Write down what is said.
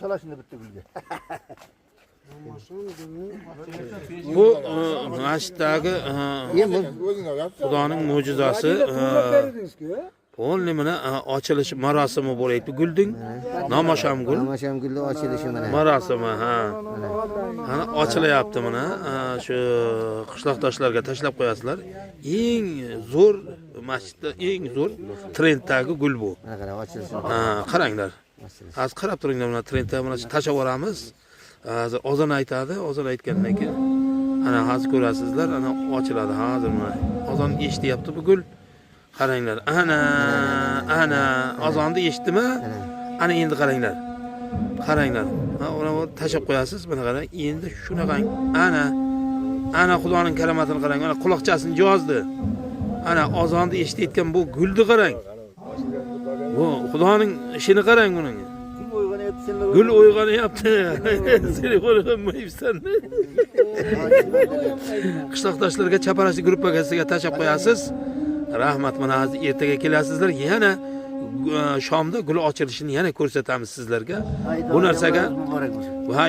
Talashini bitta gulga. Bu masjiddagi Xudoning mo'jizasi, polni mana ochilish marosimi bo'lyapti gulding. Namosham gul Namosham gulni ochilishi mana. Marosimi, ha. Ana ochilyapti mana, shu qishloqdoshlarga tashlab qo'yasizlar. Eng zo'r masjidda eng zo'r trenddagi gul bu. Mana qara, ochilishi. Ha, qaranglar. Hozir qarab turinglar, mana trendda mana shu tashlab yuboramiz. Hozir ozon aytadi, ozon aytgandan keyin ana hozir ko'rasizlar, ana ochiladi hozir mana. Ozon eshityapti bu gul. Qaranglar. Ana, ana ozonni eshitdimi? Ana endi qaranglar. Qaranglar. Ha, uni tashlab qo'yasiz, mana qarang. Endi shunaqang ana ana Xudoning karomatini qarang. Mana quloqchasini yozdi. Ana ozonni eshitayotgan bu gulni qarang. Bu Xudoning ishini qarang buning. Kim uyg'onyapti senlar? Gul uyg'onyapti. Seni uyg'onmayapsan. Qishloqdoshlarga chaparashli gruppasiga tashlab qo'yasiz. Rahmat, mana hozir ertaga kelasizlar, yana shomda gul ochilishini yana ko'rsatamiz sizlarga. Bu narsaga Muborak bo'lsin. Va